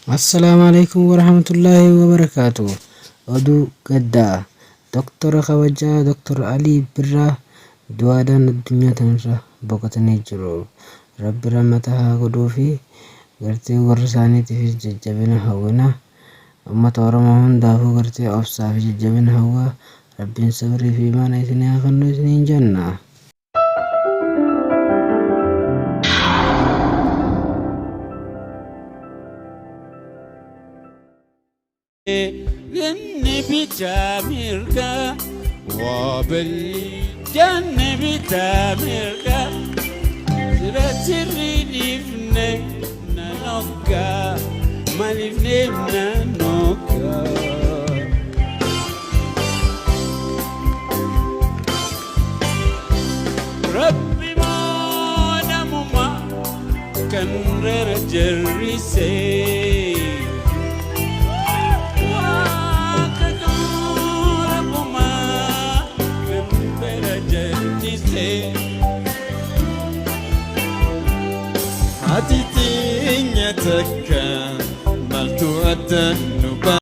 Assalaamu Aleykum Warahmatullaahi Wabarakaatuh Oduu Gaddaa Doktora Kabajaa Dr. Alii Birraa du'aadhaan addunyaa tanarra boqotanii jiru. Rabbi rahmata haa godhuufi gartee warra isaaniitiifis jajjabina hawwina. Ummata Oromoo hundaafuu gartee obsaa fi jajjabina hawwa. Rabbiin sabrii fi imaana isinii haa kennu isiniin jenna. Ganni bitaa mirga waa balli ganni bitaa mirga sira sirri dhiifne na nokka maaliif deemna nokka. Rabbi moo namuma kan reera jarrisee. Waaqa rabbuma kan reera jarrisee. Haati teenya takka maaltu adda nu baasa?